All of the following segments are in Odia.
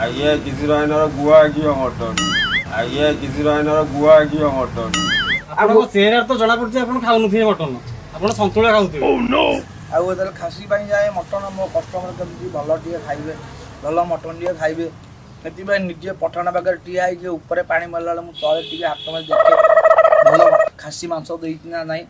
ଆଜ୍ଞା, କିଶୋର ଭାଇନାର ଗୁଆ ଘିଅ ମଟନ। ଆଜ୍ଞା, କିଶୋର ଭାଇନାର ଗୁଆ ଘିଅ ମଟନ। ଆପଣଙ୍କ ଚେହେରାରେ ତ ଜଣା ପଡୁଛି ଆପଣ ଖାଉନଥିବେ ମଟନ, ଆପଣ ସନ୍ତୁଳା ଖାଉଥିବେ। ଆଉ ଯେତେବେଳେ ଖାସି ପାଇଁ ଯାଏ ମଟନ, ମୋ କଷ୍ଟମର କେମିତି ଭଲ ଟିକେ ଖାଇବେ, ଭଲ ମଟନ ଟିକେ ଖାଇବେ, ସେଥିପାଇଁ ନିଜେ ପଠାଣ ପାଖରେ ଠିଆ ହେଇକି ଉପରେ ପାଣି ମାରିଲା ବେଳେ ମୁଁ ତଳେ ଟିକେ ହାତ ମାରି ଦେଖେ ଭଲ ଖାସି ମାଂସ ଦେଇଛି ନା ନାହିଁ।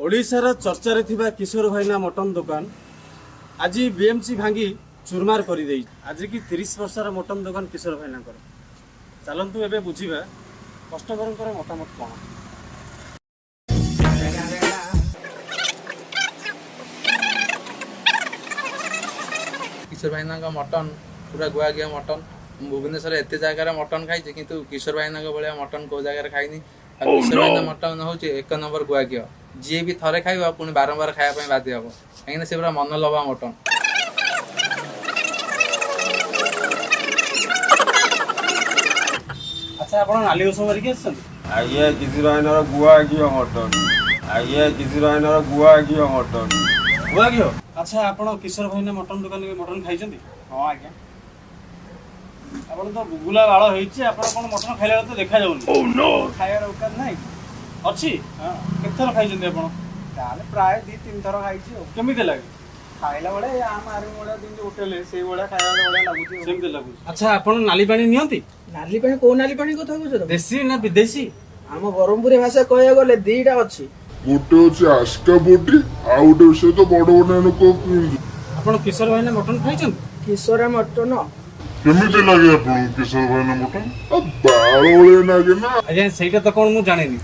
ଓଡ଼ିଶାର ଚର୍ଚ୍ଚାରେ ଥିବା କିଶୋର ଭାଇନା ମଟନ ଦୋକାନ ଆଜି ବିଏମ୍ସି ଭାଙ୍ଗି ଚୁରମାର କରିଦେଇଛି। ଆଜିକି 30 ବର୍ଷର ମଟନ ଦୋକାନ କିଶୋର ଭାଇନାଙ୍କର। ଚାଲନ୍ତୁ ଏବେ ବୁଝିବା କଷ୍ଟମରଙ୍କର ମତାମତ କ'ଣ। କିଶୋର ଭାଇନାଙ୍କ ମଟନ୍ ପୁରା ଗୁଆ ଘିଅ ମଟନ୍। ମୁଁ ଭୁବନେଶ୍ୱରରେ ଏତେ ଜାଗାରେ ମଟନ୍ ଖାଇଛି, କିନ୍ତୁ କିଶୋର ଭାଇନାଙ୍କ ଭଳିଆ ମଟନ୍ କେଉଁ ଜାଗାରେ ଖାଇନି। ଆଉ କିଶୋର ଭାଇନା ମଟନ୍ ହେଉଛି ଏକ ନମ୍ବର ଗୁଆ ଘିଅ। ଯିଏ ବି ଥରେ ଖାଇବ ପୁଣି ବାରମ୍ବାର ଖାଇବା ପାଇଁ ବାଧ୍ୟ ହେବ, କାହିଁକିନା ସେ ପୁରା ମନଲୋଭା ମଟନ୍। ଆଚ୍ଛା, ଆପଣ ନାଲି ଔଷଧ ମାରିକି ଆସିଛନ୍ତି? ଆଜ୍ଞା, କିଶୋର ଭାଇନାର ଗୁଆ ଘିଅ ମଟନ। ଆଜ୍ଞା, କିଶୋର ଭାଇନାର ଗୁଆ ଘିଅ ମଟନ। ଗୁଆ ଘିଅ। ଆଚ୍ଛା, ଆପଣ କିଶୋର ଭାଇନା ମଟନ ଦୋକାନରେ ମଟନ ଖାଇଛନ୍ତି? ହଁ ଆଜ୍ଞା। ଆପଣ ତ ବୁଗୁଲା ବାଳ ହେଇଛି, ଆପଣ କ'ଣ ମଟନ ଖାଇଲା ବେଳେ ତ ଦେଖାଯାଉନି। ଖାଇବାର ଔକାତ ନାହିଁ। ଅଛି? ହଁ। କେତେଥର ଖାଇଛନ୍ତି ଆପଣ? ତାହେଲେ ପ୍ରାୟ 2-3 ଥର ଖାଇଛି। ଆଉ କେମିତି ଲାଗେ? ଖାଇଲା ବେଳେ ଆମ ଆର୍ମି ଭଳିଆ ଯେମିତି ହୋଟେଲ ସେଇଭଳିଆ ଖାଇବା ଭଳିଆ ଲାଗୁଛି ଆଉ। ସେମିତି ଲାଗୁଛି। ଆଚ୍ଛା, ଆପଣ ନାଲି ପାଣି ନିଅନ୍ତି? ନାଲି ପାଣି? କୋଉ ନାଲି ପାଣି କଥା କହୁଛ ତମେ? ଦେଶୀ ନା ବିଦେଶୀ? ଆମ ବ୍ରହ୍ମପୁରୀ ଭାଷା କହିବାକୁ ଗଲେ ଦିଟା ଅଛି। ଗୋଟେ ଅଛି ଆସ୍କା ବୋଟି, ଆଉ ଗୋଟେ ସହିତ ବଡ ବଡ ଲୋକ ପିଅନ୍ତି। ଆପଣ କିଶୋର ଭାଇନା ମଟନ ଖାଇଛନ୍ତି? କିଶୋରା ମଟନ। କେମିତି ଲାଗେ ଆପଣଙ୍କୁ କିଶୋର ଭାଇନା ମଟନ? ଆଉ ବାଳ ଭଳିଆ ଲାଗେ ନା। ଆଜ୍ଞା, ସେଇଟା ତ କ'ଣ ମୁଁ ଜାଣିନି।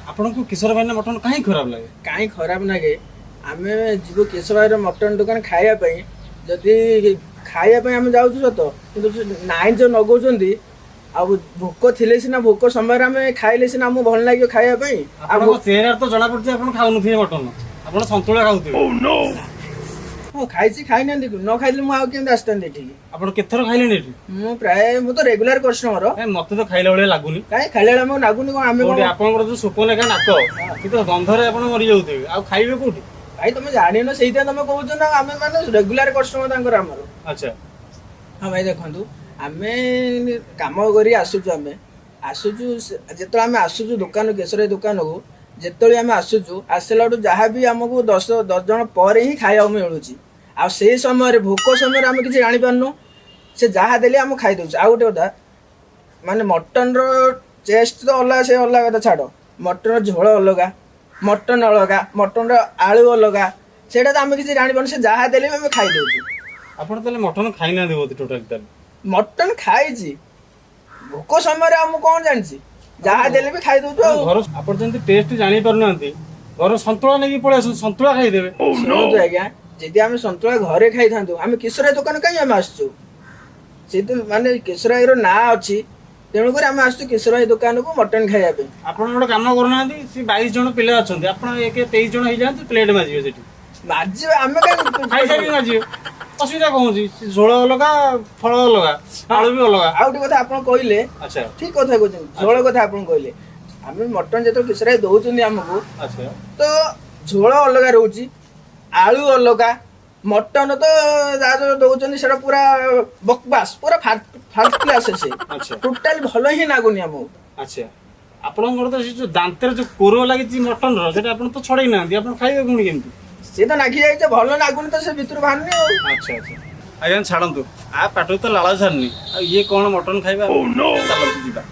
ଆପଣଙ୍କୁ କିଶୋର ଭାଇନା ମଟନ କାହିଁ ଖରାପ ଲାଗେ? କାହିଁ ଖରାପ ଲାଗେ? ଆମେ ଯିବୁ କିଶୋର ଭାଇର ମଟନ ଦୋକାନ ଖାଇବା ପାଇଁ। ଯଦି ଖାଇବା ପାଇଁ ଆମେ ଯାଉଛୁ ସତ, କିନ୍ତୁ ନାଇଁ ଯୋଉ ନଗଉଛନ୍ତି, ଆଉ ଭୋକ ଥିଲେ ସିନା, ଭୋକ ସମୟରେ ଆମେ ଖାଇଲେ ସିନା ଆମକୁ ଭଲ ଲାଗିବ ଖାଇବା ପାଇଁ। ଆଉ ଆପଣଙ୍କ ଚେହେରାରେ ତ ଜଣା ପଡୁଛି ଆପଣ ଖାଉନଥିବେ ମଟନ, ଆପଣ ସନ୍ତୁଳା ଖାଉଥିବେ। ହଁ, ଖାଇଛି। ଖାଇନାହାନ୍ତି, ନ ଖାଇଲେ ମୁଁ ଆଉ କେମିତି ଆସିଥାନ୍ତି ଏଠିକି? ଆପଣ କେତେଥର ଖାଇଲେଣି ଏଠି? ମୁଁ ପ୍ରାୟ, ମୁଁ ତ ରେଗୁଲାର କଷ୍ଟମର। କାଇଁ, ମତେ ତ ଖାଇଲା ଭଳିଆ ଲାଗୁନି। କାଇଁ ଖାଇଲା ବେଳେ ଆମକୁ ଲାଗୁନି କଣ? ଆମେ କୋଉଠି କଣ ଆପଣଙ୍କର ଯୋଉ ସୁପନେଖା ନାକ, କିନ୍ତୁ ଗନ୍ଧରେ ଆପଣ ମରିଯାଉଥିବେ, ଆଉ ଖାଇବେ କୋଉଠି? ଭାଇ, ତମେ ଜାଣିନ, ସେଇଟା ତମେ କହୁଛ ନା। ଆମେ ମାନେ ରେଗୁଲାର କଷ୍ଟମର ତାଙ୍କର ଆମର। ଆଚ୍ଛା। ହଁ ଭାଇ, ଦେଖନ୍ତୁ, ଆମେ କାମ କରି ଆସୁଛୁ, ଆମେ ଆସୁଛୁ, ଯେତେବେଳେ ଆମେ ଆସୁଛୁ ଦୋକାନ, କେଶରୀ ଦୋକାନକୁ ଯେତେବେଳେ ଆମେ ଆସୁଛୁ, ଆସିଲାଠୁ ଯାହା ବି ଆମକୁ 10 ଜଣ ପରେ ହିଁ ଖାଇବାକୁ ମିଳୁଛି। ଆଉ ସେଇ ସମୟରେ ଭୋକ ସମୟରେ ଆମେ କିଛି ଜାଣିପାରୁନୁ, ସେ ଯାହା ଦେଲେ ଆମେ ଖାଇଦେଉଛୁ। ଆଉ ଗୋଟେ କଥା, ମାନେ ମଟନର ଟେଷ୍ଟ ତ ଅଲଗା, ସେ ଅଲଗା କଥା ଛାଡ଼, ମଟନର ଝୋଳ ଅଲଗା, ମଟନ ଅଲଗା, ମଟନର ଆଳୁ ଅଲଗା, ସେଇଟା ତ ଆମେ କିଛି ଜାଣିପାରୁନୁ। ସେ ଯାହା ଦେଲେ ବି ଆମେ ଖାଇଦେଉଛୁ। ଆପଣ ତାହେଲେ ମଟନ ଖାଇନାହାନ୍ତି ବୋଧେ ଟୋଟାଲି ତାହେଲେ? ମଟନ ଖାଇଛି, ଭୋକ ସମୟରେ ଆଉ ମୁଁ କଣ ଜାଣିଛି, ଯାହା ଦେଲେ ବି ଖାଇଦଉଛୁ। ଆଉ ଘର ଆପଣ ଯେମିତି ଟେଷ୍ଟ ଜାଣି ପାରୁନାହାନ୍ତି, ଘର ସନ୍ତୁଳା ନେଇକି ପଳେଇ ଆସନ୍ତୁ, ସନ୍ତୁଳା ଖାଇଦେବେ। ଶୁଣନ୍ତୁ ଆଜ୍ଞା, ଯଦି ଆମେ ସନ୍ତୁଳା ଘରେ ଖାଇଥାନ୍ତୁ, ଆମେ କିଶୋରାଇ ଦୋକାନ କାହିଁ ଆମେ ଆସୁଛୁ? ସେଇଥି ମାନେ କିଶୋରାଇର ନାଁ ଅଛି, ତେଣୁକରି ଆମେ ଆସୁଛୁ କିଶୋରାଇ ଦୋକାନକୁ ମଟନ ଖାଇବା ପାଇଁ। ଆପଣ ଗୋଟେ କାମ କରୁନାହାନ୍ତି, ସେ 22 ଜଣ ପିଲା ଅଛନ୍ତି, ଆପଣ 1 23 ଜଣ ହେଇଯାଆନ୍ତୁ, ପ୍ଲେଟ୍ ମାଜିବେ ସେଠି। ମାଜିବେ ଆମେ କାହିଁ? ଖାଇସାରିକି ମାଜିବେ, ଅସୁବିଧା କଣ ହଉଛି? ସେ ଝୋଳ ଅଲଗା, ଫଳ ଅଲଗା, ଆଳୁ ବି ଅଲଗା। ଆଉ ଗୋଟେ କଥା ଆପଣ କହିଲେ, ଆଚ୍ଛା। ଠିକ କଥା କହୁଛନ୍ତି। ଝୋଳ କଥା ଆପଣ କହିଲେ, ଆମେ ମଟନ ଯେତେବେଳେ କିଶୋରାଇ ଦଉଛନ୍ତି ଆମକୁ, ଆଚ୍ଛା। ତ ଝୋଳ ଅଲଗା ରହୁଛି, ଆଳୁ ଅଲଗା, ମଟନ ତ ଯାହା ଯୋଉ ଦଉଛନ୍ତି ସେଟା ପୁରା ବକବାସ, ପୁରା ଫାର୍ଷ୍ଟ କ୍ଲାସ ସେ। ଆଚ୍ଛା। ଟୋଟାଲି ଭଲ ହିଁ ଲାଗୁନି ଆମକୁ। ଆଚ୍ଛା, ଆପଣଙ୍କର ତ ସେ ଯୋଉ ଦାନ୍ତରେ ଯୋଉ କୋର ଲାଗିଛି ମଟନର, ସେଟା ଆପଣ ତ ଛଡେଇ ନାହାନ୍ତି, ଆପଣ ଖାଇବେ ପୁଣି କେମିତି? ସେ ତ ନାଗି ଯାଇଛି, ଭଲ ଲାଗୁନି ତ ସେ ଭିତରୁ ବାହାରୁନି ଆଉ। ଆଚ୍ଛା ଆଚ୍ଛା, ଆଜ୍ଞା ଛାଡ଼ନ୍ତୁ, ଆ ପାଟିରୁ ତ ଲାଳ ଛାଡ଼ୁନି, ଆଉ ଇଏ କଣ ମଟନ ଖାଇବା? ଚାଲନ୍ତୁ ଯିବା।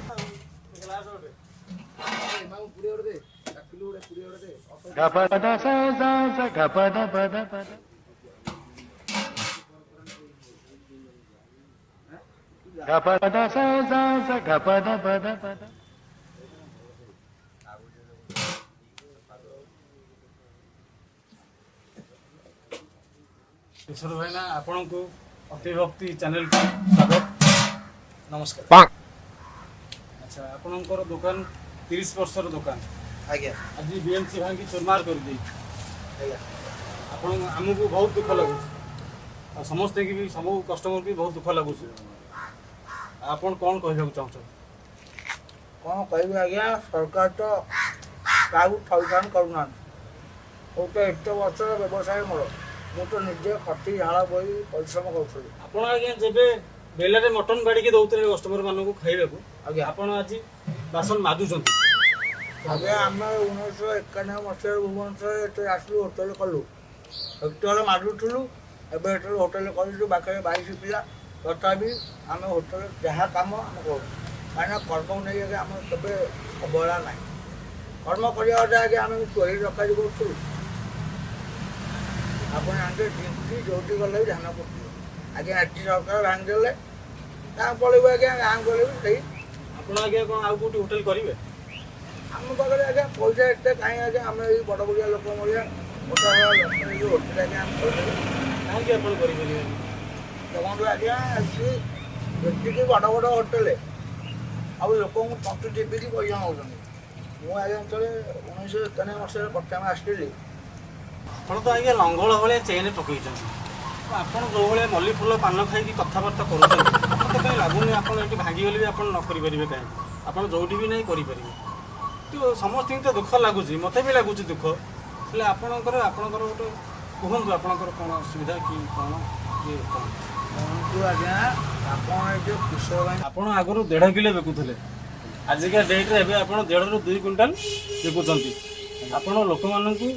କିଶୋର ଭାଇନା, ଆପଣଙ୍କୁ ଅତିଭକ୍ତି ଚ୍ୟାନେଲକୁ ସ୍ୱାଗତ, ନମସ୍କାର। ଆଚ୍ଛା, ଆପଣଙ୍କର ଦୋକାନ 30 ବର୍ଷର ଦୋକାନ। ଆଜ୍ଞା। ଆଜି ବିଏମସି ଭାଙ୍ଗି ଚୁରମାର କରିଦେଇଛି। ଆଜ୍ଞା। ଆପଣ ଆମକୁ ବହୁତ ଦୁଃଖ ଲାଗୁଛି, ଆଉ ସମସ୍ତଙ୍କୁ ବି, ସବୁ କଷ୍ଟମରକୁ ବି ବହୁତ ଦୁଃଖ ଲାଗୁଛି। ଆପଣ କ'ଣ କହିବାକୁ ଚାହୁଁଛନ୍ତି? କ'ଣ କହିବି ଆଜ୍ଞା, ସରକାର ତ କାହାକୁ ଥଇଥାନ କରୁନାହାନ୍ତି। ଗୋଟେ ଏତେ ବର୍ଷର ବ୍ୟବସାୟ ମୋର, ମୁଁ ତ ନିଜେ ଖଟି ଝାଳ ବୋହି ପରିଶ୍ରମ କରୁଥିଲି। ଆପଣ ଆଜ୍ଞା ଯେବେ ବେଲାରେ ମଟନ୍ ବାଡ଼ିକି ଦେଉଥିଲେ କଷ୍ଟମର ମାନଙ୍କୁ ଖାଇବାକୁ, ଆଜ୍ଞା। ଆପଣ ଆଜି ବାସନ ମାଜୁଛନ୍ତି। ଆଜ୍ଞା, ଆମେ 1991 ମସିହାରେ ଭୁବନେଶ୍ୱରରେ ଏଠି ଆସିଲୁ, ହୋଟେଲ କଲୁ। ସେତେବେଳେ ମାଜୁଥିଲୁ, ଏବେ ଏଠି ହୋଟେଲ କରିଛୁ, ପାଖରେ 22 ପିଲା। ତଥାପି ଆମେ ହୋଟେଲ ଯାହା କାମ ଆମେ କରୁ, କାହିଁକିନା କର୍ମକୁ ନେଇ ଆଜ୍ଞା ଆମର କେବେ ଅବହେଳା ନାହିଁ। କର୍ମ କରିବା କଥା ଆଜ୍ଞା, ଆମେ ଚୋରି ଡକାୟତି କରୁଥିଲୁ? ଆପଣ ଜାଣିଥିବେ, ଢିଙ୍କି ଯୋଉଠି ଗଲେ ବି ଧାନ କୁଟିବ। ଆଜ୍ଞା, ଏଠି ସରକାର ଭାଙ୍ଗିଦେଲେ ଗାଁ ପଳେଇବୁ ଆଜ୍ଞା, ଗାଁ ପଳେଇବୁ ସେଇ। ଆପଣ ଆଜ୍ଞା କ'ଣ ଆଉ କୋଉଠି ହୋଟେଲ କରିବେ? ଆମ ପାଖରେ ଆଜ୍ଞା ପଇସା ଏତେ କାହିଁ ଆଜ୍ଞା। ଆମେ ଏଇ ବଡ଼ ବଡ଼ିଆ ଲୋକ ଭଳିଆ ମୋଟା ଲୋକ ଏଇ ହୋଟେଲ ଆଜ୍ଞା ଆମେ କରିଦେବୁ? କାହିଁକି ଆପଣ କରିପାରିବେନି? ଦେଖନ୍ତୁ ଆଜ୍ଞା, ଏଠି ଯେତିକି ବଡ଼ ବଡ଼ ହୋଟେଲ ଆଉ ଲୋକଙ୍କୁ ତଣ୍ଟି ଟିପିକି ପଇସା ନେଉଛନ୍ତି। ମୁଁ ଆଜ୍ଞା ଯେତେବେଳେ 1991 ମସିହାରେ ପ୍ରଥମେ ଆସିଥିଲି, ଆପଣ ତ ଆଜ୍ଞା ଲଙ୍ଗଳ ଭଳିଆ ଚେନ୍ ପକେଇଛନ୍ତି। ତ ଆପଣ ଯେଉଁ ଭଳିଆ ମଲ୍ଲି ଫୁଲ ପାନ ଖାଇକି କଥାବାର୍ତ୍ତା କରୁଛନ୍ତି, ମୋତେ କାହିଁ ଲାଗୁନି ଆପଣ ଏଠି ଭାଙ୍ଗିଗଲେ ବି ଆପଣ ନ କରିପାରିବେ। କାହିଁକି? ଆପଣ ଯେଉଁଠି ବି ନାହିଁ କରିପାରିବେ। ତ ସମସ୍ତଙ୍କୁ ତ ଦୁଃଖ ଲାଗୁଛି, ମୋତେ ବି ଲାଗୁଛି ଦୁଃଖ। ହେଲେ ଆପଣଙ୍କର ଆପଣଙ୍କର ଗୋଟେ କୁହନ୍ତୁ, ଆପଣଙ୍କର କ'ଣ ଅସୁବିଧା କି କ'ଣ ଇଏ କ'ଣ? କୁହନ୍ତୁ ଆଜ୍ଞା, ଆପଣ ଏ ଯେଉଁ କିଶୋର ଭାଇ ଆପଣ ଆଗରୁ 1.5 କିଲୋ ବିକୁଥିଲେ, ଆଜିକା ଡେଟ୍ରେ ଏବେ ଆପଣ 1.5ରୁ 2 କୁଇଣ୍ଟାଲ ବିକୁଛନ୍ତି। ଆପଣ ଲୋକମାନଙ୍କୁ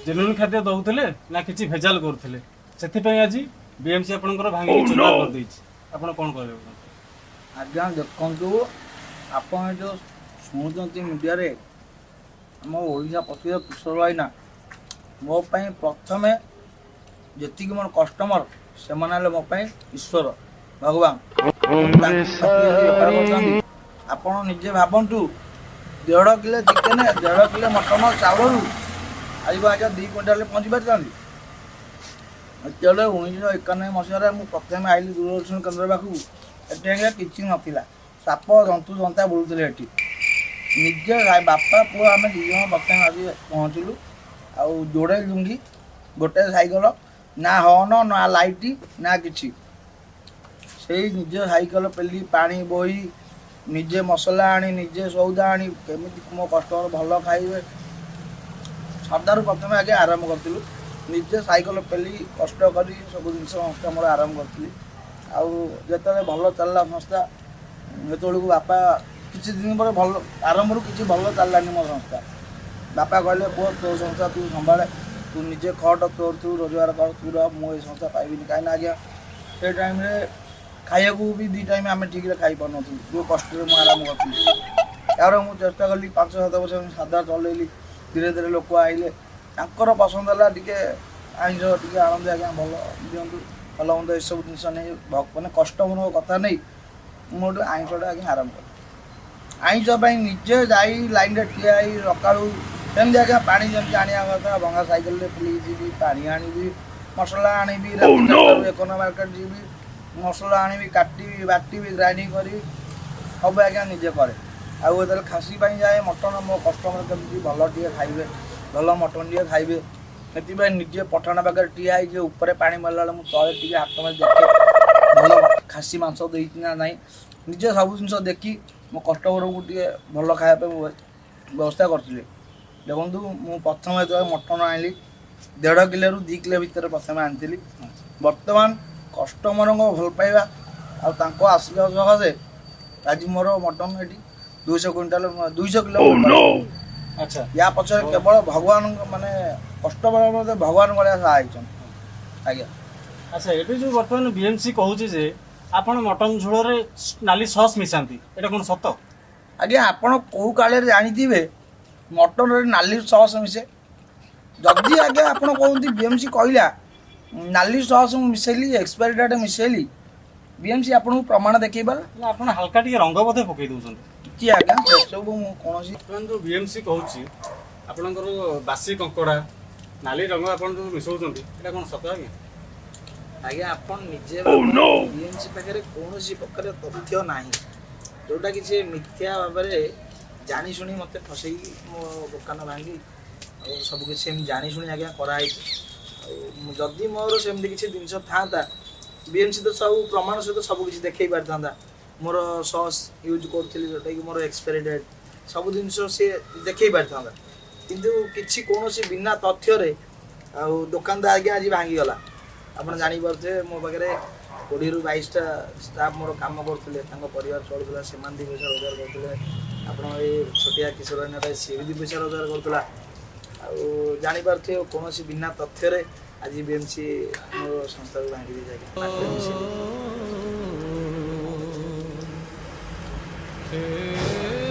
ଜେନୁଇନ୍ ଖାଦ୍ୟ ଦେଉଥିଲେ ନା କିଛି ଭେଜାଲ କରୁଥିଲେ? ସେଥିପାଇଁ ଆଜି ବିଏମସି ଆପଣଙ୍କର ଭାଙ୍ଗିକି ଚୁରମାର କରିଦେଇଛି। ଆପଣ କ'ଣ କହିବେ? ଆଜ୍ଞା ଦେଖନ୍ତୁ, ଆପଣ ଏ ଯେଉଁ ଶୁଣୁଛନ୍ତି ମିଡ଼ିଆରେ, ଆମ ଓଡ଼ିଶା ପ୍ରସିଦ୍ଧ କିଶୋର ଭାଇନା ମୋ ପାଇଁ ପ୍ରଥମେ ଯେତିକି ମୋର କଷ୍ଟମର, ସେମାନେ ହେଲେ ମୋ ପାଇଁ ଈଶ୍ୱର ଭଗବାନ। ତାଙ୍କୁ ଠକି ଯଦି ବେପାର କରୁଛନ୍ତି, ଆପଣ ନିଜେ ଭାବନ୍ତୁ, 1.5 କିଲୋ ଚିକେନ, 1.5 କିଲୋ ମଟନ ଚାଉଳରୁ ଆଜି ଆଜ୍ଞା 2 କୁଇଣ୍ଟାଲରେ ପହଞ୍ଚି ପାରିଥାନ୍ତି? ଯେତେବେଳେ 1991 ମସିହାରେ ମୁଁ ପ୍ରଥମେ ଆଇଲି ଦୂରଦର୍ଶନ କେନ୍ଦ୍ର ପାଖକୁ, ଏଠି ଆଜ୍ଞା କିଛି ନଥିଲା, ସାପ ଜନ୍ତୁ ଜନ୍ତା ବୁଲୁଥିଲେ ଏଠି। ନିଜେ ବାପା ପୁଅ ଆମେ 2 ଜଣ ପ୍ରଥମେ ଆସି ପହଞ୍ଚିଲୁ, ଆଉ ଯୋଡ଼େ ଲୁଙ୍ଗି, ଗୋଟେ ସାଇକେଲ, ନା ହର୍ନ ନା ଲାଇଟ୍ ନା କିଛି। ସେଇ ନିଜ ସାଇକେଲ ପେଲି, ପାଣି ବୋହି, ନିଜେ ମସଲା ଆଣି, ନିଜେ ସଉଦା ଆଣି, କେମିତି ମୋ କଷ୍ଟମର ଭଲ ଖାଇବେ, ସଦାରୁ ପ୍ରଥମେ ଆଗେ ଆରମ୍ଭ କରିଥିଲୁ। ନିଜେ ସାଇକେଲ ପେଲି କଷ୍ଟ କରି ସବୁ ଜିନିଷ ସଂସ୍ଥା ମୋର ଆରମ୍ଭ କରିଥିଲି। ଆଉ ଯେତେବେଳେ ଭଲ ଚାଲିଲା ସଂସ୍ଥା, ସେତେବେଳକୁ ବାପା କିଛି ଦିନ ପରେ, ଭଲ ଆରମ୍ଭରୁ କିଛି ଭଲ ଚାଲିଲାନି ମୋ ସଂସ୍ଥା, ବାପା କହିଲେ, ପୁଅ, ତୋ ସଂସ୍ଥା ତୁ ସମ୍ଭାଳେ, ତୁ ନିଜେ ଖଟ, ତୋର ତୁ ରୋଜଗାର କର, ତୁ ରହ, ମୁଁ ଏ ସଂସ୍ଥା ପାଇବିନି। କାହିଁକିନା ଆଜ୍ଞା ସେ ଟାଇମ୍ରେ ଖାଇବାକୁ ବି 2 ଟାଇମ୍ ଆମେ ଠିକ୍ରେ ଖାଇପାରୁନଥିଲୁ, ଯେଉଁ କଷ୍ଟରେ ମୁଁ ଆରମ୍ଭ କରିଥିଲି। ତାପରେ ମୁଁ ଚେଷ୍ଟା କଲି, 5-7 ବର୍ଷ ମୁଁ ସାଧା ଚଲେଇଲି। ଧୀରେ ଧୀରେ ଲୋକ ଆଇଲେ, ତାଙ୍କର ପସନ୍ଦ ହେଲା ଟିକେ ଆଇଁଷ ଟିକେ ଆଣନ୍ତୁ ଆଜ୍ଞା, ଭଲ ଦିଅନ୍ତୁ, ଭଲ ମନ୍ଦ ଏସବୁ ଜିନିଷ ନେଇ, ମାନେ କଷ୍ଟମରଙ୍କ କଥା ନେଇ ମୁଁ ଗୋଟେ ଆଇଁଷଟା ଆଜ୍ଞା ଆରମ୍ଭ କଲି। ଆଇଁଷ ପାଇଁ ନିଜେ ଯାଇ ଲାଇନ୍ରେ ଠିଆ ହେଇ ସକାଳୁ ସେମିତି ଆଜ୍ଞା ପାଣି ଯେମିତି ଆଣିବା କଥା, ଭଙ୍ଗା ସାଇକେଲରେ ପେଲିକି ଯିବି, ପାଣି ଆଣିବି, ମସଲା ଆଣିବି, ରାତି 4ଟାରୁ ଏକ ମାର୍କେଟ ଯିବି, ମସଲା ଆଣିବି, କାଟିବି, ବାଟିବି, ଗ୍ରାଇଣ୍ଡିଙ୍ଗ କରିବି, ସବୁ ଆଜ୍ଞା ନିଜେ କରେ। ଆଉ ଯେତେବେଳେ ଖାସି ପାଇଁ ଯାଏ ମଟନ୍, ମୋ କଷ୍ଟମର କେମିତି ଭଲ ଟିକେ ଖାଇବେ, ଭଲ ମଟନ୍ ଟିକେ ଖାଇବେ, ସେଥିପାଇଁ ନିଜେ ପଠାଣ ପାଖରେ ଠିଆ ହେଇକି ଉପରେ ପାଣି ମାରିଲା ବେଳେ ମୁଁ ତଳେ ଟିକେ ହାତ ମାରି ଦେଖେ, ଭଲ ଖାସି ମାଂସ ଦେଇଛି ନା ନାହିଁ। ନିଜେ ସବୁ ଜିନିଷ ଦେଖି ମୋ କଷ୍ଟମରଙ୍କୁ ଟିକେ ଭଲ ଖାଇବା ପାଇଁ ମୁଁ ବ୍ୟବସ୍ଥା କରିଥିଲି। ଦେଖନ୍ତୁ, ମୁଁ ପ୍ରଥମେ ଯେତେବେଳେ ମଟନ୍ ଆଣିଲି, 1.5 କିଲୋରୁ 2 କିଲୋ ଭିତରେ ପ୍ରଥମେ ଆଣିଥିଲି। ବର୍ତ୍ତମାନ କଷ୍ଟମରଙ୍କ ଭଲ ପାଇବା ଆଉ ତାଙ୍କ ଆଶୀର୍ବାଦ ସକାଶେ ଆଜି ମୋର ମଟନ୍ ଏଠି 200 କୁଇଣ୍ଟାଲ, 200 କିଲୋ। ୟା ପଛରେ କେବଳ ଭଗବାନଙ୍କ, ମାନେ କଷ୍ଟମର ମଧ୍ୟ ଭଗବାନ ଭଳିଆ ସାହା ହେଇଛନ୍ତି ଆଜ୍ଞା। ଆଚ୍ଛା, ଏବେ ଯେଉଁ ବର୍ତ୍ତମାନ ବିଏମସି କହୁଛି ଯେ ଆପଣ ମଟନ୍ ଝୋଳରେ ନାଲି ସସ୍ ମିଶାନ୍ତି, ଏଇଟା କ'ଣ ସତ? ଆଜ୍ଞା, ଆପଣ କେଉଁ କାଳରେ ଜାଣିଥିବେ ମଟନରେ ନାଲି ସସ୍ ମିଶେ? ଯଦି ଆଜ୍ଞା ଆପଣ କହୁଛନ୍ତି ବିଏମ୍ସି କହିଲା ନାଲି ସସ୍ ମୁଁ ମିଶେଇଲି, ଏକ୍ସପାୟରି ଡେଟ୍ ମିଶେଇଲି, ବିଏମ୍ସି ଆପଣଙ୍କୁ ପ୍ରମାଣ ଦେଖେଇ ପାରିଲା? ନା, ଆପଣ ହାଲକା ଟିକେ ରଙ୍ଗ ବୋଧେ ପକେଇ ଦେଉଛନ୍ତି। କି ଆଜ୍ଞା, ସେସବୁ ମୁଁ କୌଣସି ବର୍ତ୍ତମାନ ଯେଉଁ ବିଏମସି କହୁଛି ଆପଣଙ୍କର ବାସି କଙ୍କଡ଼ା, ନାଲି ରଙ୍ଗ ଆପଣ ଯେଉଁ ମିଶାଉଛନ୍ତି, ଏଇଟା କ'ଣ ସତ ଆଜ୍ଞା? ଆଜ୍ଞା, ଆପଣ ନିଜେ ବିଏମସି ପାଖରେ କୌଣସି ପ୍ରକାର ତଥ୍ୟ ନାହିଁ, ଯେଉଁଟାକି ସେ ମିଥ୍ୟା ଭାବରେ ଜାଣିଶୁଣି ମୋତେ ଫସେଇକି ମୋ ଦୋକାନ ଭାଙ୍ଗି ଆଉ ସବୁ କିଛି ସେମିତି ଜାଣିଶୁଣି ଆଜ୍ଞା କରାହେଇଛି। ଆଉ ମୁଁ ଯଦି ମୋର ସେମିତି କିଛି ଜିନିଷ ଥାନ୍ତା, ବିଏମସି ତ ସବୁ ପ୍ରମାଣ ସହିତ ସବୁ କିଛି ଦେଖେଇ ପାରିଥାନ୍ତା। ମୋର ସସ୍ ୟୁଜ୍ କରୁଥିଲି ଯେଉଁଟାକି ମୋର ଏକ୍ସପାୟରି ଡେଟ୍, ସବୁ ଜିନିଷ ସିଏ ଦେଖେଇ ପାରିଥାନ୍ତା। କିନ୍ତୁ କିଛି କୌଣସି ବିନା ତଥ୍ୟରେ ଆଉ ଦୋକାନ ତ ଆଜ୍ଞା ଆଜି ଭାଙ୍ଗିଗଲା। ଆପଣ ଜାଣିପାରୁଥିବେ ମୋ ପାଖରେ 20ରୁ 22ଟା ଷ୍ଟାଫ୍ ମୋର କାମ କରୁଥିଲେ, ତାଙ୍କ ପରିବାର ଚଳୁଥିଲା, ସେମାନେ 2 ପଇସା ରୋଜଗାର କରୁଥିଲେ। ଆପଣ ଏଇ ଛୋଟିଆ କିଶୋର ଭାଇନାଟା ସିଏ ବି 2 ପଇସା ରୋଜଗାର କରୁଥିଲା। ଆଉ ଜାଣିପାରୁଥିବେ କୌଣସି ବିନା ତଥ୍ୟରେ ଆଜି ବିଏମ୍ସି ମୋ ସଂସ୍ଥାକୁ ଭାଙ୍ଗି ଦେଇଛି ଆଜ୍ଞା, ମାଟିରେ ମିଶେଇ ଦେଇଛି।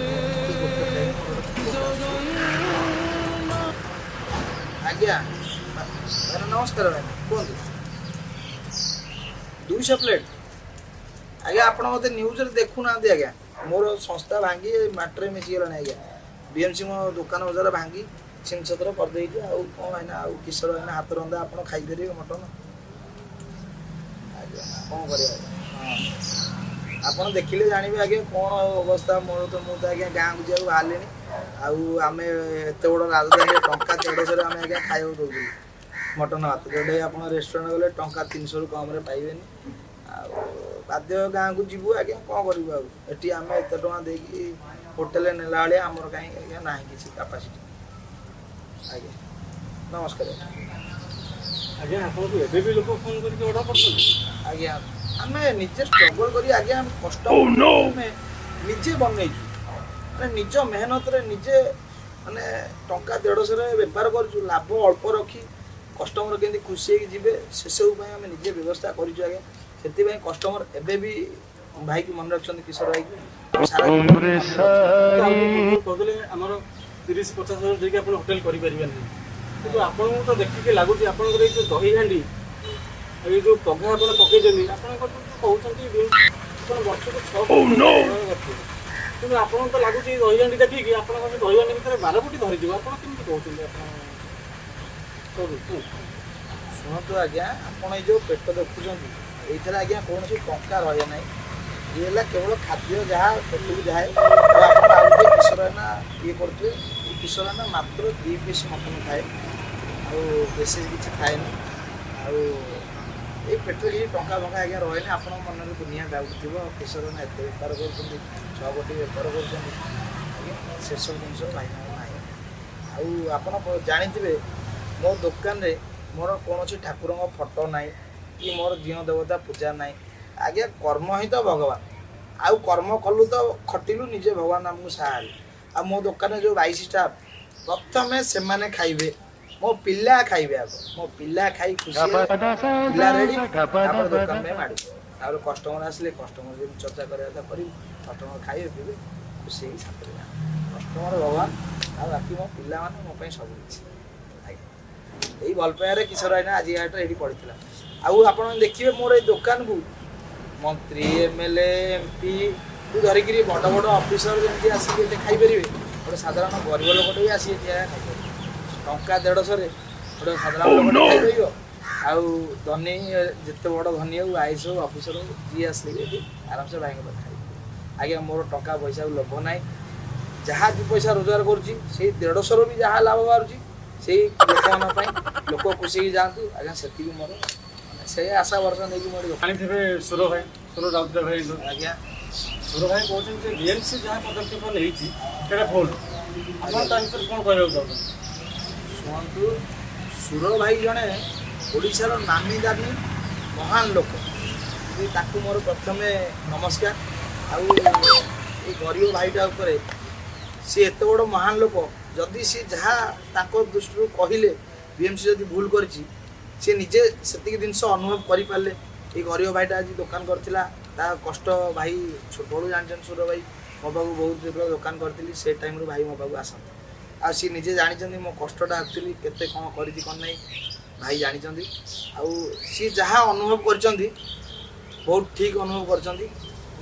ଆଜ୍ଞା ଭାଇନା ନମସ୍କାର। ଭାଇନା କୁହନ୍ତୁ। 200 ପ୍ଲେଟ୍ ଆଜ୍ଞା? ଆପଣ ମୋତେ ନ୍ୟୁଜ୍ରେ ଦେଖୁନାହାନ୍ତି ଆଜ୍ଞା, ମୋର ସଂସ୍ଥା ଭାଙ୍ଗି ମାଟିରେ ମିଶିଗଲାଣି ଆଜ୍ଞା। ବିଏମ୍ସି ମୋ ଦୋକାନ ବଜାର ଭାଙ୍ଗି ଛିନଛତ୍ର କରିଦେଇଛି। ଆଉ କ'ଣ ଭାଇନା, ଆଉ କିଶୋର ଭାଇନା ହାତ ରନ୍ଧା ଆପଣ ଖାଇପାରିବେ ମଟନ ଆଜ୍ଞା? କ'ଣ କରିବା ଆଜ୍ଞା? ହଁ, ଆପଣ ଦେଖିଲେ ଜାଣିବେ ଆଜ୍ଞା କ'ଣ ଅବସ୍ଥା ମୋର। ତ ମୁଁ ତ ଆଜ୍ଞା ଗାଁକୁ ଯିବାକୁ ବାହାରିଲିଣି। ଆଉ ଆମେ ଏତେ ବଡ଼ ରାଜଧାନୀରେ ଟଙ୍କା 150ରେ ଆମେ ଆଜ୍ଞା ଖାଇବାକୁ ଦେଉଥିଲୁ ମଟନ ଭାତ, ଯେଉଁଟାକି ଆପଣ ରେଷ୍ଟୁରାଣ୍ଟ ଗଲେ ଟଙ୍କା 300ରୁ କମ୍ରେ ପାଇବେନି। ଆଉ ବାଧ୍ୟ ଗାଁକୁ ଯିବୁ ଆଜ୍ଞା, କ'ଣ କରିବୁ ଆଉ? ଏଠି ଆମେ ଏତେ ଟଙ୍କା ଦେଇକି ହୋଟେଲରେ ନେଲା ଭଳିଆ ଆମର କାହିଁ ଆଜ୍ଞା ନାହିଁ କିଛି କାପାସିଟି ଆଜ୍ଞା। ନମସ୍କାର ଆଜ୍ଞା। ଆପଣଙ୍କୁ ଏବେ ବି ଲୋକ ଫୋନ୍ କରିକି ଅର୍ଡ଼ର କରୁଛନ୍ତି? ଆଜ୍ଞା, ଆମେ ନିଜେ ଷ୍ଟ୍ରଗଲ୍ କରି ଆଜ୍ଞା କଷ୍ଟ ଆମେ ନିଜେ ବନେଇଛୁ, ମାନେ ନିଜ ମେହନତରେ ନିଜେ, ମାନେ ଟଙ୍କା 150ରେ ବେପାର କରୁଛୁ, ଲାଭ ଅଳ୍ପ ରଖି କଷ୍ଟମର କେମିତି ଖୁସି ହେଇକି ଯିବେ ସେସବୁ ପାଇଁ ଆମେ ନିଜେ ବ୍ୟବସ୍ଥା କରିଛୁ ଆଜ୍ଞା। ସେଥିପାଇଁ କଷ୍ଟମର ଏବେ ବି ଭାଇକି ମନେ ରଖିଛନ୍ତି, କିଶୋର ଭାଇକି ସାରା ଜୀବନ ମନେ ରଖିଛନ୍ତି। ଆଉ ଟିକେ ପୂର୍ବରୁ କହୁଥିଲେ ଆମର 30 50 ହଜାର ଦେଇକି ଆପଣ ହୋଟେଲ କରିପାରିବେ ନାହିଁ, କିନ୍ତୁ ଆପଣଙ୍କୁ ତ ଦେଖିକି ଲାଗୁଛି ଆପଣଙ୍କର ଏଇ ଯେଉଁ ଦହି ହାଣ୍ଡି ଆଉ ଏଇ ଯେଉଁ ପଘା ଆପଣ ପକେଇଛନ୍ତି, ଆପଣଙ୍କର ଯୋଉ କହୁଛନ୍ତି ଆପଣ ବର୍ଷକୁ 6 କୋଟି ଟଙ୍କା ରୋଜଗାର କରୁଥିବେ, କିନ୍ତୁ ଆପଣଙ୍କୁ ତ ଲାଗୁଛି ଏଇ ଦହି ହାଣ୍ଡି ଦେଖିକି ଆପଣଙ୍କ ସେ ଦହି ହାଣ୍ଡି ଭିତରେ 12 କୋଟି ଧରିଯିବ। ଆପଣ କେମିତି କହୁଛନ୍ତି? ଆପଣ କୁହନ୍ତୁ। ଶୁଣନ୍ତୁ ଆଜ୍ଞା, ଆପଣ ଏଇ ଯେଉଁ ପେଟ ଦେଖୁଛନ୍ତି ଏଇଥିରେ ଆଜ୍ଞା କୌଣସି ଟଙ୍କା ରହେ ନାହିଁ। ଇଏ ହେଲା କେବଳ ଖାଦ୍ୟ ଯାହା ପେଟକୁ ଯାଏ। ଆଉ ଆପଣ ଆଉ ଗୋଟେ କିଶୋର ଭାଇନା ଇଏ କରୁଥିବେ, ଏଇ କିଶୋର ଭାଇନା ମାତ୍ର 2 ପିସ୍ ମଟନ୍ ଖାଏ, ଆଉ ବେଶୀ କିଛି ଖାଏନି। ଆଉ ଏଇ ପେଟରେ କିଛି ଟଙ୍କା ଫଙ୍କା ଆଜ୍ଞା ରହେନି। ଆପଣଙ୍କ ମନରେ ଦୁନିଆ ଡାଉଟ୍ ଥିବ, କିଶୋର ଭାଇନା ଏତେ ବେପାର କରୁଛନ୍ତି, 6 କୋଟି ବେପାର କରୁଛନ୍ତି ଆଜ୍ଞା, ସେସବୁ ଜିନିଷ ଭାଇନାଙ୍କର ନାହିଁ। ଆଉ ଆପଣ ଜାଣିଥିବେ ମୋ ଦୋକାନରେ ମୋର କୌଣସି ଠାକୁରଙ୍କ ଫଟୋ ନାହିଁ କି ମୋର ଦିଅଁ ଦେବତା ପୂଜା ନାହିଁ ଆଜ୍ଞା। କର୍ମ ହିଁ ତ ଭଗବାନ, ଆଉ କର୍ମ କଲୁ ତ ଖଟିଲୁ, ନିଜେ ଭଗବାନ ଆମକୁ ସାହା ହେଲେ। ଆଉ ମୋ ଦୋକାନରେ ଯେଉଁ 22 ଷ୍ଟାଫ୍, ପ୍ରଥମେ ସେମାନେ ଖାଇବେ, ମୋ ପିଲା ଖାଇବେ ଆଗ। ମୋ ପିଲା ଖାଇ ଖୁସି ହେଲେ ପିଲା ରେଡ଼ି, ତାପରେ ଦୋକାନ ପାଇଁ ମାଡ଼ିବ। ତାପରେ କଷ୍ଟମର ଆସିଲେ କଷ୍ଟମର ଯେମିତି ଚର୍ଚ୍ଚା କରିବା କଥା କରିବୁ, କଷ୍ଟମର ଖାଇବେ ପିଇବେ ଖୁସି ହେଇକି ଶାନ୍ତିରେ ଯାଆନ୍ତି। କଷ୍ଟମର ଭଗବାନ, ଆଉ ବାକି ମୋ ପିଲାମାନେ ମୋ ପାଇଁ ସବୁ କିଛି ଆଜ୍ଞା। ଏଇ ଭଲ ପାଇବାରେ କିଶୋର ଭାଇନା ଆଜି ହାଟରେ ଏଇଠି ପଡ଼ିଥିଲା। ଆଉ ଆପଣ ଦେଖିବେ ମୋର ଏଇ ଦୋକାନକୁ ମନ୍ତ୍ରୀ, ଏମଏଲଏ, ଏମପି କୁ ଧରିକିରି ବଡ଼ ବଡ଼ ଅଫିସର ଯେମିତି ଆସିକି ଏଠି ଖାଇପାରିବେ, ଗୋଟେ ସାଧାରଣ ଗରିବ ଲୋକଟେ ବି ଆସିକି ଏଠି ଆଜ୍ଞା ଖାଇପାରିବେ। ଟଙ୍କା 150ରେ ଗୋଟେ ସାଧାରଣ ଲୋକଟେ ଖାଇପାରିବ, ଆଉ ଧନୀ ଯେତେ ବଡ଼ ଧନୀ ହଉ, is ହଉ, ଅଫିସର ହଉ, ଯିଏ ଆସିଲେ ବି ଏଠି ଆରାମସେ ଭାଇଙ୍କ ପାଖରେ ଖାଇପାରିବେ ଆଜ୍ଞା। ମୋର ଟଙ୍କା ପଇସାକୁ ଲୋଭ ନାହିଁ। ଯାହା 2 ପଇସା ରୋଜଗାର କରୁଛି ସେଇ 150ରୁ ବି ଯାହା ଲାଭ ବାହାରୁଛି ସେଇ ଲୋକମାନଙ୍କ ପାଇଁ, ଲୋକ ଖୁସି ହେଇକି ଯାଆନ୍ତୁ ଆଜ୍ଞା, ସେତିକି ମୋର ମାନେ ସେଇ ଆଶା ଭରସା ନେଇକି ମୋର ଦୋକାନ। ଜାଣିଥିବେ ସୁର ଭାଇ, ସୁର ରାଉତରାୟ ଭାଇ। ଆଜ୍ଞା। ସୁର ଭାଇ କହୁଛନ୍ତି ଯେ ବିଏମ୍ସି ଯାହା ପଦକ୍ଷେପ ନେଇଛି ସେଇଟା ଭୁଲ। ଆପଣ ତା ବିଷୟରେ କ'ଣ କହିବାକୁ ଚାହୁଁଛନ୍ତି? ଶୁଣନ୍ତୁ, ସୁର ଭାଇ ଜଣେ ଓଡ଼ିଶାର ନାମୀ ଦାମୀ ମହାନ ଲୋକ, ଯେ ତାକୁ ମୋର ପ୍ରଥମେ ନମସ୍କାର। ଆଉ ଏଇ ଗରିବ ଭାଇଟା ଉପରେ ସିଏ ଏତେ ବଡ଼ ମହାନ ଲୋକ, ଯଦି ସିଏ ଯାହା ତାଙ୍କ ଦୃଷ୍ଟିରୁ କହିଲେ ବିଏମ୍ସି ଯଦି ଭୁଲ କରିଛି, ସିଏ ନିଜେ ସେତିକି ଜିନିଷ ଅନୁଭବ କରିପାରିଲେ। ଏଇ ଗରିବ ଭାଇଟା ଆଜି ଦୋକାନ କରିଥିଲା, ତା କଷ୍ଟ ଭାଇ ଛୋଟବେଳୁ ଜାଣିଛନ୍ତି। ସୁର ଭାଇ ମୋ ପାଖକୁ ବହୁତ, ଯେତେବେଳେ ଦୋକାନ କରିଥିଲି ସେ ଟାଇମ୍ରୁ ଭାଇ ମୋ ପାଖକୁ ଆସନ୍ତି, ଆଉ ସିଏ ନିଜେ ଜାଣିଛନ୍ତି ମୋ କଷ୍ଟଟା ଆକ୍ଚୁଆଲି କେତେ କ'ଣ କରିଛି କ'ଣ ନାହିଁ ଭାଇ ଜାଣିଛନ୍ତି। ଆଉ ସିଏ ଯାହା ଅନୁଭବ କରିଛନ୍ତି ବହୁତ ଠିକ୍ ଅନୁଭବ କରିଛନ୍ତି,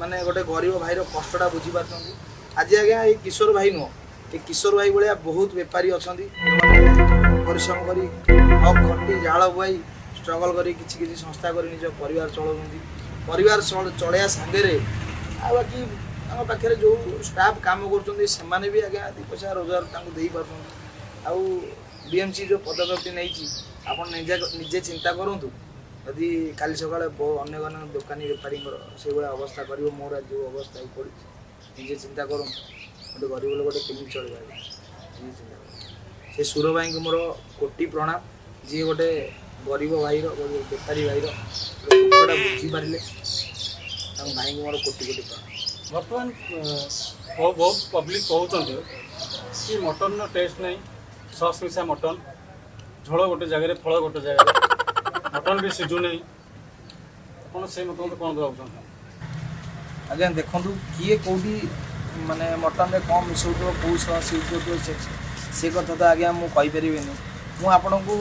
ମାନେ ଗୋଟେ ଗରିବ ଭାଇର କଷ୍ଟଟା ବୁଝିପାରୁଛନ୍ତି। ଆଜି ଆଜ୍ଞା ଏଇ କିଶୋର ଭାଇ ନୁହଁ, ଏ କିଶୋର ଭାଇ ଭଳିଆ ବହୁତ ବେପାରୀ ଅଛନ୍ତି ଯେଉଁମାନେ ପରିଶ୍ରମ କରି ହକ୍ ଖଟି ଝାଳ ବୁହାଇ ଷ୍ଟ୍ରଗଲ୍ କରି କିଛି କିଛି ସଂସ୍ଥା କରି ନିଜ ପରିବାର ଚଳାଉଛନ୍ତି। ପରିବାର ଚଳେଇବା ସାଙ୍ଗରେ ଆଉ ବାକି ତାଙ୍କ ପାଖରେ ଯେଉଁ ଷ୍ଟାଫ୍ କାମ କରୁଛନ୍ତି ସେମାନେ ବି ଆଜ୍ଞା 2 ପଇସା ରୋଜଗାର ତାଙ୍କୁ ଦେଇପାରୁଛନ୍ତି। ଆଉ ବିଏମ୍ସି ଯେଉଁ ପଦକ୍ଷେପଟି ନେଇଛି, ଆପଣ ନିଜେ ନିଜେ ଚିନ୍ତା କରନ୍ତୁ। ଯଦି କାଲି ସକାଳେ ଅନ୍ୟ ଅନ୍ୟ ଦୋକାନୀ ବେପାରୀଙ୍କର ସେଇଭଳିଆ ଅବସ୍ଥା କରିବ, ମୋର ଆଜି ଯେଉଁ ଅବସ୍ଥା ହେଇ ପଡ଼ିଛି, ନିଜେ ଚିନ୍ତା କରନ୍ତୁ ଗୋଟେ ଗରିବ ଲୋକଟେ କେମିତି ଚଳିବ ଆଜ୍ଞା, ନିଜେ ଚିନ୍ତା କରନ୍ତୁ। ସେ ସୁର ଭାଇଙ୍କୁ ମୋର କୋଟି ପ୍ରଣାମ, ଯିଏ ଗୋଟେ ଗରିବ ଭାଇର, ଗୋଟେ ବେପାରୀ ଭାଇର ଗୋଟେ ଦୁଃଖଟା ବୁଝିପାରିଲେ, ତାଙ୍କ ଭାଇଙ୍କୁ ମୋର କୋଟି କୋଟି ପ୍ରଣାମ। ବର୍ତ୍ତମାନ ବହୁତ ପବ୍ଲିକ୍ କହୁଛନ୍ତି କି ମଟନ୍ର ଟେଷ୍ଟ ନାହିଁ, ସସ୍ ମିଶା ମଟନ୍, ଝୋଳ ଗୋଟେ ଜାଗାରେ, ଫଳ ଗୋଟେ ଜାଗାରେ, ମଟନ୍ ବି ସିଝୁନାହିଁ। ଆପଣ ସେଇ ମତାମତ କ'ଣ ଦେବାକୁ ଚାହୁଁଛନ୍ତି? ଆଜ୍ଞା ଦେଖନ୍ତୁ, କିଏ କେଉଁଠି ମାନେ ମଟନ୍ରେ କ'ଣ ମିଶାଉଥିବ, କେଉଁ ସସ୍ ୟୁଜ୍ କରୁଥିବ, ସେ କଥା ତ ଆଜ୍ଞା ମୁଁ କହିପାରିବିନି। ମୁଁ ଆପଣଙ୍କୁ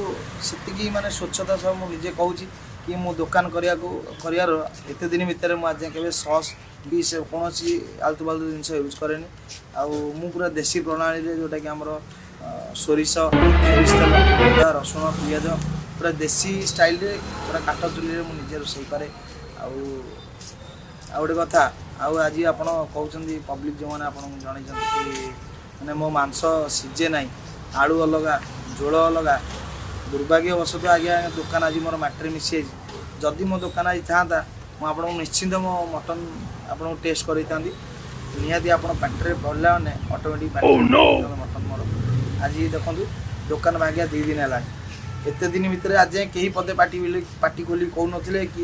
ସେତିକି ମାନେ ସ୍ୱଚ୍ଛତା ସହ ମୁଁ ନିଜେ କହୁଛି କି ମୁଁ ଦୋକାନ କରିବାର ଏତେ ଦିନ ଭିତରେ ମୁଁ ଆଜି ଯାଏଁ କେବେ ସସ୍ କି ସେ କୌଣସି ଆଲତୁ ଫାଲତୁ ଜିନିଷ ୟୁଜ୍ କରେନି। ଆଉ ମୁଁ ପୁରା ଦେଶୀ ପ୍ରଣାଳୀରେ, ଯେଉଁଟାକି ଆମର ସୋରିଷ, ସୋରିଷ ତେଲ, ଅଦା, ରସୁଣ, ପିଆଜ, ପୁରା ଦେଶୀ ଷ୍ଟାଇଲରେ, ପୁରା କାଠ ଚୁଲିରେ ମୁଁ ନିଜେ ରୋଷେଇ କରେ। ଆଉ ଆଉ ଗୋଟେ କଥା, ଆଉ ଆଜି ଆପଣ କହୁଛନ୍ତି, ପବ୍ଲିକ୍ ଯେଉଁମାନେ ଆପଣଙ୍କୁ ଜଣେଇଛନ୍ତି କି ମାନେ ମୋ ମାଂସ ସିଝେ ନାହିଁ, ଆଳୁ ଅଲଗା, ଝୋଳ ଅଲଗା, ଦୁର୍ଭାଗ୍ୟବଶତଃ ଆଜ୍ଞା ଦୋକାନ ଆଜି ମୋର ମାଟିରେ ମିଶିଯାଇଛି। ଯଦି ମୋ ଦୋକାନ ଆଜି ଥାଆନ୍ତା, ମୁଁ ଆପଣଙ୍କୁ ନିଶ୍ଚିନ୍ତ ମୋ ମଟନ୍ ଆପଣଙ୍କୁ ଟେଷ୍ଟ କରେଇଥାନ୍ତି। ନିହାତି ଆପଣ ପାଟିରେ ପଡ଼ିଲା ମାନେ ଅଟୋମେଟିକ୍ ପାଟିରେ ମଟନ୍ ମୋର। ଆଜି ଦେଖନ୍ତୁ, ଦୋକାନ ଭାଙ୍ଗିବା 2 ଦିନ ହେଲାଣି। ଏତେ ଦିନ ଭିତରେ ଆଜି ଯାଏଁ କେହି ପଦେ ପାଟି ଖୋଲି କହୁନଥିଲେ କି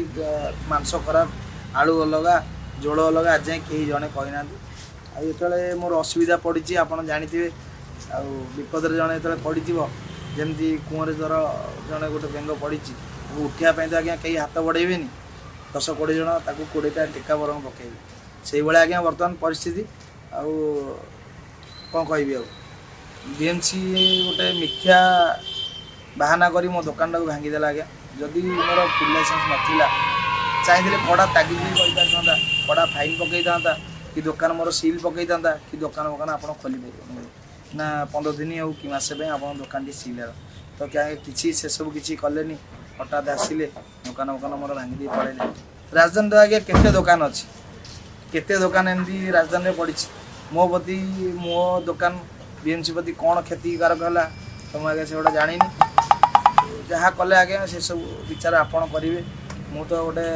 ମାଂସ ଖରାପ, ଆଳୁ ଅଲଗା, ଝୋଳ ଅଲଗା, ଆଜି ଯାଏଁ କେହି ଜଣେ କହିନାହାନ୍ତି। ଆଉ ଯେତେବେଳେ ମୋର ଅସୁବିଧା ପଡ଼ିଛି, ଆପଣ ଜାଣିଥିବେ, ଆଉ ବିପଦରେ ଜଣେ ଯେତେବେଳେ ପଡ଼ିଥିବ, ଯେମିତି କୂଅରେ ଧର ଜଣେ ଗୋଟେ ବେଙ୍ଗ ପଡ଼ିଛି, ତାକୁ ଉଠିବା ପାଇଁ ତ ଆଜ୍ଞା କେହି ହାତ ବଢ଼େଇବେନି, 10-20 ଜଣ ତାକୁ 20ଟା ଟେକା ବରଂ ପକେଇବେ। ସେଇଭଳିଆ ଆଜ୍ଞା ବର୍ତ୍ତମାନ ପରିସ୍ଥିତି। ଆଉ କ'ଣ କହିବି? ଆଉ ବିଏମ୍ସି ଗୋଟେ ମିଥ୍ୟା ବାହାନା କରି ମୋ ଦୋକାନଟାକୁ ଭାଙ୍ଗିଦେଲା ଆଜ୍ଞା। ଯଦି ମୋର ଫୁଡ଼୍ ଲାଇସେନ୍ସ ନଥିଲା, ଚାହିଁଥିଲେ କଡ଼ା ତାଗିଦ ବି କରିପାରିଥାନ୍ତା, କଡ଼ା ଫାଇନ୍ ପକେଇଥାନ୍ତା, କି ଦୋକାନ ମୋର ସିଲ୍ ପକେଇଥାନ୍ତା, କି ଦୋକାନ ଫୋକାନ ଆପଣ ଖୋଲି ପାରିବେନି ନା, 15 ଦିନ ହେଉ କି ମାସେ ପାଇଁ ଆପଣଙ୍କ ଦୋକାନଟି ସିଲ୍ ହେଲା। ତ କିଛି ସେସବୁ କିଛି କଲେନି, ହଠାତ୍ ଆସିଲେ, ଦୋକାନ ଫୋକାନ ମୋର ଭାଙ୍ଗି ଦେଇ ପଳେଇଲେ। ରାଜଧାନୀରେ ଆଜ୍ଞା କେତେ ଦୋକାନ ଅଛି, କେତେ ଦୋକାନ ଏମିତି ରାଜଧାନୀରେ ପଡ଼ିଛି। ମୋ ପ୍ରତି, ମୋ ଦୋକାନ ବିଏମ୍ସି ପ୍ରତି କ'ଣ କ୍ଷତିକାରକ ହେଲା ତ ମୁଁ ଆଜ୍ଞା ସେଗୁଡ଼ା ଜାଣିନି। ଯାହା କଲେ ଆଜ୍ଞା ସେସବୁ ବିଚାର ଆପଣ କରିବେ, ମୁଁ ତ ଗୋଟେ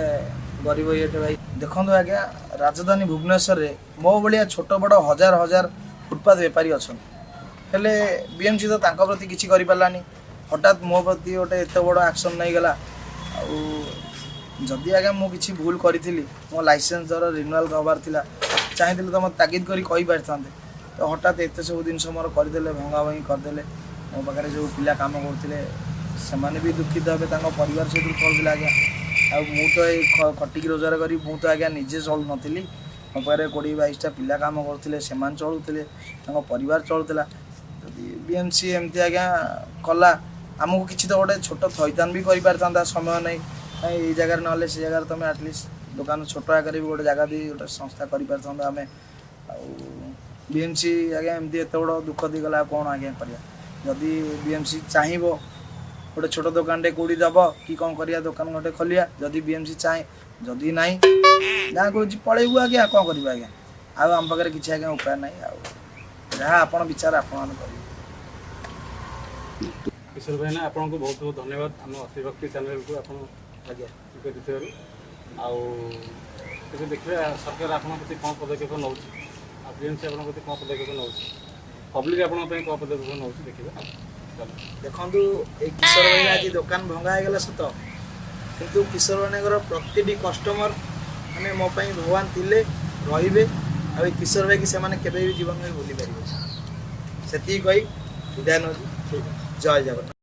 ଗରିବ ଇଏଟେ ଭାଇ। ଦେଖନ୍ତୁ ଆଜ୍ଞା, ରାଜଧାନୀ ଭୁବନେଶ୍ୱରରେ ମୋ ଭଳିଆ ଛୋଟ ବଡ଼ ହଜାର ହଜାର ଫୁଟପାଥ ବେପାରୀ ଅଛନ୍ତି। ହେଲେ ବିଏମ୍ସି ତ ତାଙ୍କ ପ୍ରତି କିଛି କରିପାରିଲାନି, ହଠାତ୍ ମୋ ପ୍ରତି ଗୋଟେ ଏତେ ବଡ଼ ଆକ୍ସନ୍ ନେଇଗଲା। ଆଉ ଯଦି ଆଜ୍ଞା ମୁଁ କିଛି ଭୁଲ କରିଥିଲି, ମୋ ଲାଇସେନ୍ସ ଧର ରିନ୍ୟୁଆଲ୍ ହେବାର ଥିଲା, ଚାହିଁଥିଲେ ତ ମୋତେ ତାଗିଦ କରି କହିପାରିଥାନ୍ତେ। ତ ହଠାତ୍ ଏତେ ସବୁ ଜିନିଷ ମୋର କରିଦେଲେ, ଭଙ୍ଗା ଭଙ୍ଗି କରିଦେଲେ। ମୋ ପାଖରେ ଯେଉଁ ପିଲା କାମ କରୁଥିଲେ, ସେମାନେ ବି ଦୁଃଖିତ ହେବେ, ତାଙ୍କ ପରିବାର ସେଥିରୁ ଚଳୁଥିଲା ଆଜ୍ଞା। ଆଉ ମୁଁ ତ ଏଇ ଖଟିକି ରୋଜଗାର କରି ମୁଁ ତ ଆଜ୍ଞା ନିଜେ ଚଳୁନଥିଲି। ମୋ ପାଖରେ 20-22ଟା ପିଲା କାମ କରୁଥିଲେ, ସେମାନେ ଚଳୁଥିଲେ, ତାଙ୍କ ପରିବାର ଚଳୁଥିଲା। ଯଦି ବିଏମ୍ସି ଏମିତି ଆଜ୍ଞା କଲା, ଆମକୁ କିଛି ତ ଗୋଟେ ଛୋଟ ଥଇଥାନ ବି କରିପାରିଥାନ୍ତା ସମୟ ନେଇ, ନାଇଁ ଏଇ ଜାଗାରେ ନହେଲେ ସେ ଜାଗାରେ ତୁମେ ଆଟଲିଷ୍ଟ ଦୋକାନ ଛୋଟ ଆକାରରେ ବି ଗୋଟେ ଜାଗା ଦେଇ ଗୋଟେ ସଂସ୍ଥା କରିପାରିଥାନ୍ତା ଆମେ। ଆଉ ବିଏମ୍ସି ଆଜ୍ଞା ଏମିତି ଏତେ ବଡ଼ ଦୁଃଖ ଦେଇଗଲା, ଆଉ କ'ଣ ଆଜ୍ଞା କରିବା? ଯଦି ବିଏମ୍ସି ଚାହିଁବ, ଗୋଟେ ଛୋଟ ଦୋକାନଟେ କେଉଁଠି ଦେବ କି କ'ଣ କରିବା, ଦୋକାନ ଗୋଟେ ଖୋଲିବା ଯଦି ବିଏମ୍ସି ଚାହେଁ। ଯଦି ନାହିଁ, ଗାଁକୁ ପଳେଇବୁ ଆଜ୍ଞା, କ'ଣ କରିବା ଆଜ୍ଞା? ଆଉ ଆମ ପାଖରେ କିଛି ଆଜ୍ଞା ଉପାୟ ନାହିଁ। ଆଉ ଯାହା ଆପଣ ବିଚାର ଆପଣମାନେ କରିବେ। କିଶୋର ଭାଇନା, ଆପଣଙ୍କୁ ବହୁତ ବହୁତ ଧନ୍ୟବାଦ ଆମ ଅତିଭକ୍ତି ଚ୍ୟାନେଲକୁ ଆପଣ ଆଜ୍ଞା ଦେଇଥିବାରୁ। ଆଉ ଟିକେ ଦେଖିବା ସରକାର ଆପଣଙ୍କ ପ୍ରତି କ'ଣ ପଦକ୍ଷେପ ନେଉଛି, ଆଉ ବିଏମ୍ସି ଆପଣଙ୍କ ପ୍ରତି କ'ଣ ପଦକ୍ଷେପ ନେଉଛି, ପବ୍ଲିକ୍ ଆପଣଙ୍କ ପାଇଁ କ'ଣ ପଦକ୍ଷେପ ନେଉଛି, ଦେଖିବା। ଚାଲ। ଦେଖନ୍ତୁ, ଏଇ କିଶୋର ଭାଇନା ଆଜି ଦୋକାନ ଭଙ୍ଗା ହେଇଗଲା ସତ, କିନ୍ତୁ କିଶୋର ଭାଇନାଙ୍କର ପ୍ରତିଟି କଷ୍ଟମର ମାନେ ମୋ ପାଇଁ ଭଗବାନ ଥିଲେ, ରହିବେ। ଆଉ ଏଇ କିଶୋର ଭାଇକି ସେମାନେ କେବେ ବି ଜୀବନରେ ଭୁଲି ପାରିବେ, ସେତିକି କହି ବିଦାୟ ନେଉଛି। ଠିକ୍ ଅଛି। ଜୟ ଜଗନ୍ନାଥ।